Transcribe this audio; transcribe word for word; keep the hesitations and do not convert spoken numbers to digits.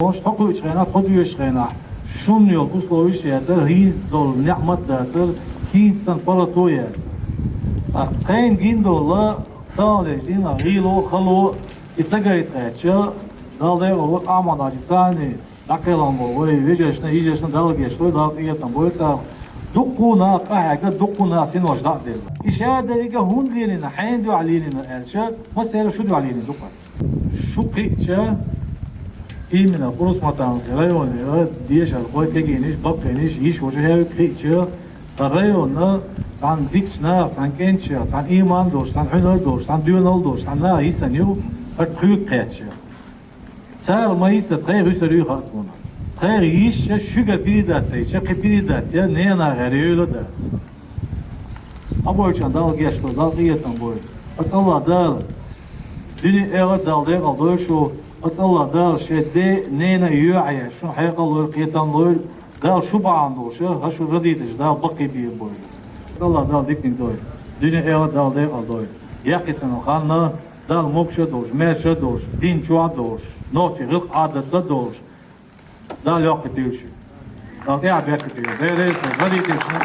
Ош тхо кхуьучу хенахь, тхо доьшучу хенахь, шуна йолу условиш яцара, хӀинца долу неӀмат дацара, хӀинца санна паргӀато яцара. Ткъа тхайна гина долу, таханлерчу дийнахь гӀийло, хало, и ца гайта гӀертача, Далла декъала ву, Ахьмад-Хьаьжа, царний дӀакхелхина болу вай вежаршна, йижаршна Далла гечдойла, Далла къинхетам бойла царна. Дуккха а нах къахьегна, дуккха а нах синош дӀа а делла. И ша дерриг а хӀунда лелийна, хьенан дуьхьа лелийна аьлча, массеран шу дуьхьа лелийна ду-кх. Шу кхиъча, именно Урус-Мартановский районера дешар, кхойкегийнаш, баккхийнаш, йиш-вешаш хӀевгга кхиъча, тхан районна цхьана дикачу наха, цхьана кӀенташех, цхьана ийман долуш, цхьана хьуьнар долуш, цхьана доьналла долуш, цхьана нах йисина ю, хӀара кхуьга кхетча. Цара ма йисина, тхайх йисар юй хаьа тхуна. Тхайх йисча, шуьгара передача ца йича, кхин передача я, ненан гӀара йойла а дац. Цхьаболчарна Далла гечдойла, Далла къинхетам бойла. Ткъа АллахӀ Дала дуьне а, эхарт а Далла декъала дойла шу, ткъа АллахӀ Дала шен ден а, ненан а юьхь а еш, шуна хьекъал а лойла, кхетам а лойла, Дала шу бахьана долуш, хӀара шу родителаш Дала баккхийбийр бойла. АллахӀ Дала диканиг дойла, дуьне а, эхарт а Далла декъала дойла. Яхкисина хан а Далла могуш а долуш, маьрша а долуш, дин чохь а долуш, нохчийн гӀиллакх-Ӏадатца а долуш, Далла йоккхуьйтийла шуьга. Далла тӀаьхье беркате йойла. Дела реза хуьлда родителашна,